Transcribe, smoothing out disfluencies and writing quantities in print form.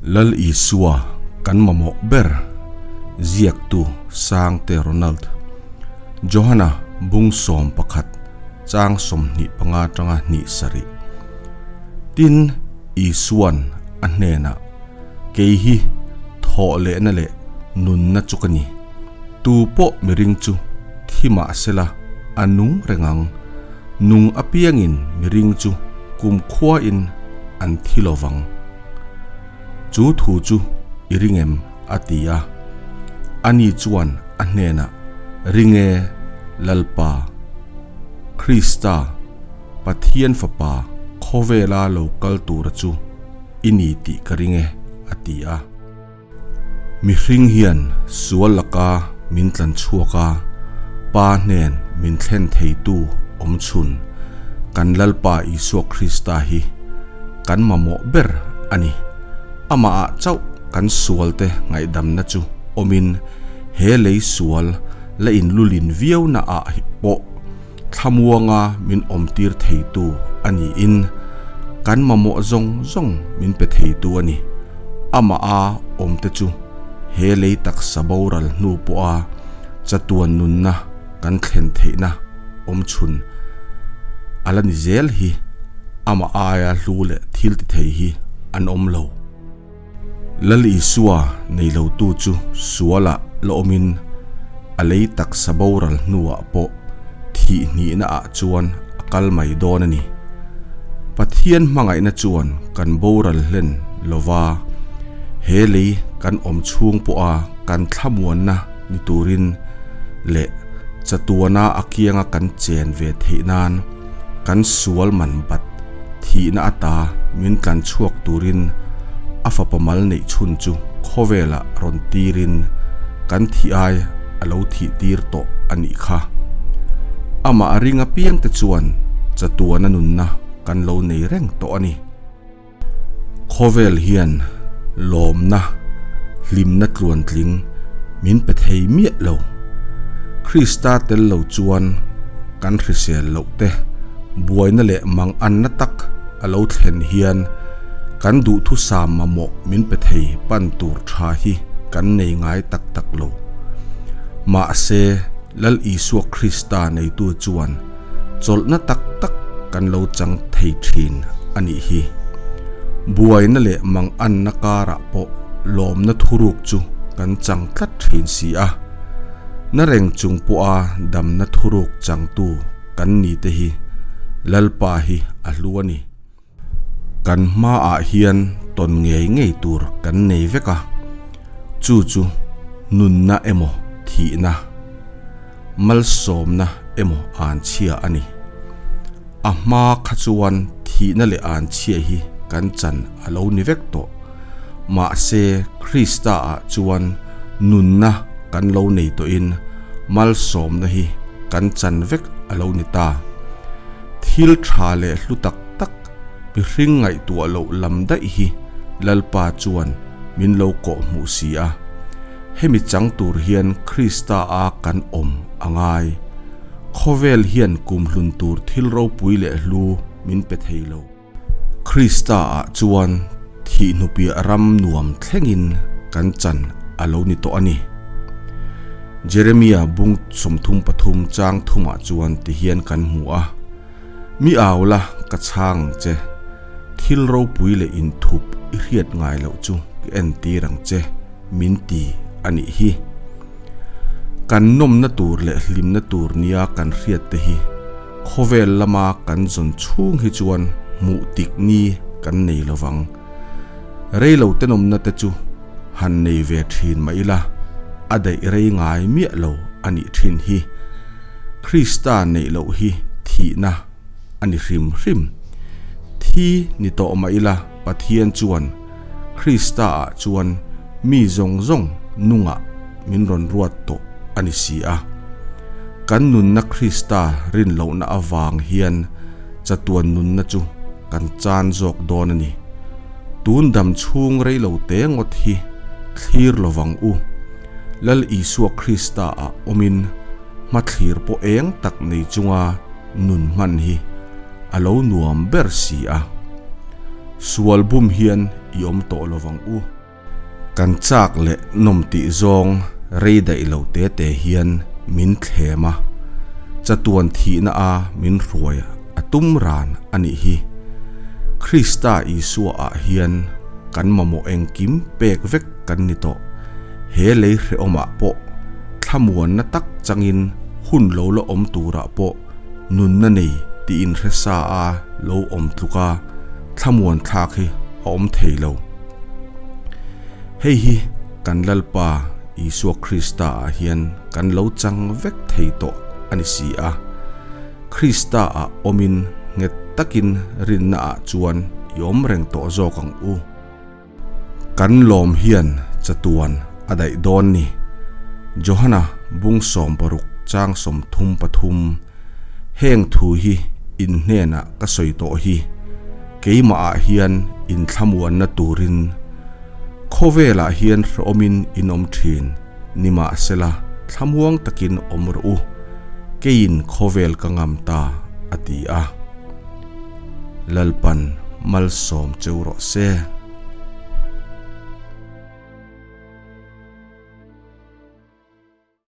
Lal Isua kan mamawh ber ziaktu Sangte Ronald Johana bung 11 chang 25 tanga 27 Tin Isuan a hnenah kei hi thawh lehna leh nunna chu ka ni. Tu pawh miring chu thi mah sela a nung reng ang. Nung apiangin miring chu kumkhuain an thi lovang. Chu thu chu i ring em? a ti a. Ani chuan a hnenah, Ring e, Lalpa, Krista, Pathian Fapa khawvela lo kal tura chu i ni tih ka ring e, a ti a. Mihring hian sual laka min tlan chhuak a, Pa hnen min thlen theitu awm chhun kan Lalpa Isua Krista hi kan mamawh ber a ni. Amahah chauh kan sualte ngaihdamna chu awmin he lei sual la inlulin viauna ah pawh Thlamuanga min awmtir theitu a niin kan mamawh zawng zawng min pe theitu a ni. Amah a awmte chu he lei taksa boral hnu pawha chatuan nunna kan thlen theihna awm chhun a la ni zel hi amah aia hlu leh thil ti thei hi an awm lo. Lal Isua nei lotu chu sualah la awmin a lei taksa boral hnuah pawh thih hnihna ah chuan a kal mai dawn a ni. Pathian hmangaihna chuan kan boral hlen lova he lei kan awm chhung pawha kan thlamuanna ni turin leh chatuana a kianga kan chen ve theih nan kan sual man bat thihna ata min tlan chhuak turin a fapa mal neih chhun chu khawvelah rawn tirin kan thih ai a lo thih tir tawh a nih kha. Amah a ring apiangte chuan chatuana nunna kan lo nei reng tawh a ni. Khawvel hian lawmna, hlimna tluantling min pe thei miah lo. Krista tel lo chuan kan hrisel loh te, buaina leh manganna tak a lo thlen hian kan duhthusam mamawh min pe thei pan tur tha hi kan nei ngai tak tak lo. Mahse, Lal Isua Krista neitu chuan chawlhna tak tak kan lo chang thei thin a nih hi. Buaina leh manganna karah pawh lawmna thuruk chu kan chang tlat thin si a. Na reng chung pawha damna thuruk changtu kan ni te hi Lalpa hi a hlu a ni. Kan hmaah hian tawn ngei ngei tur kan nei vek a, chu chu nunna emaw thihna, malsawmna emaw anchhia a ni. A hma kha chuan thihna leh anchhia hi kan chan a lo ni vek tawh. Mahse Krista-ah chuan nunna kan lo nei tawhin malsawmna hi kan chan vek a lo ni ta. Thil tha leh hlu tak tak mihring ngaihtuah loh lam daih hi Lalpa chuan min lo kawh hmuh si a. Hemi chang tur hian Krista a kan awm a ngai. Khawvel hian kumhlun tur thil ropui leh hlu min pe thei lo. Krista ah chuan thihnupiah ram nuam thlengin kan chan a lo ni tawh a ni. Jeremia bung 33 chang thumah chuan tihian kan hmu a, Mi au la, ka chhang ang che, thil ropui leh inthup i hriat ngai loh chu ka entir ang che, min ti a nih hi. Kan nawmna tur leh hlimna tur nia kan hriat te hi khawvel lama kan zawn chhung hi chuan hmuh tik ni kan nei lovang. Reilo tenawmna te chu han nei ve thin mah ila, a daih rei ngai miah lo a nih thin hi. Krista neih loh hi thihna a ni hrim hrim. Thi ni tawh mah ila Pathian chuan Krista ah chuan mi zawng zawng nungah min rawn ruat tawh a ni si a. Kan nunna Krista rin lohna avang hian chatuan nunna chu kan chan zawk dawn a ni. Tun dam chhung rei lo te ngawt hi thlir lovang u. Lal Isua Krista ah awmin hmathlir pawh eng tak nei chunga nun hman hi a lo nuam ber si a. Sual bum hian i awm tawh lovang u. Kan chak leh nawm tih zawng rei daih lo te te hian min thlem a, chatuan thihna a min hruai a tum ran a nih hi. Krista Isua ah hian kan mamawh engkim pek vek kan ni tawh. He lei hrehawmah pawh thlamuanna tak changin hun lo la awm turah pawh nunna nei tih inhre sa a lo awm tluk a, thlamuan thlak hi a awm thei lo. Hei hi kan Lalpa Isua Krista ah hian kan lo chang vek thei tawh a ni si a. Krista ah awmin nghet takin rinna ah chuan i awm reng tawh zawk ang u. Kan lawm hian chatuan a daih dawn ni. Johana bung 60 chang 33 Heng thu hi in hnenah ka sawi tawh hi, keimahah hian in thlamuanna turin khawvelah hian hrehawmin in awm thin, nimahsela thlamuang takin awm rawh u, keiin khawvel ka ngam ta, a ti a. Lalpan malsawm cheu rawh se.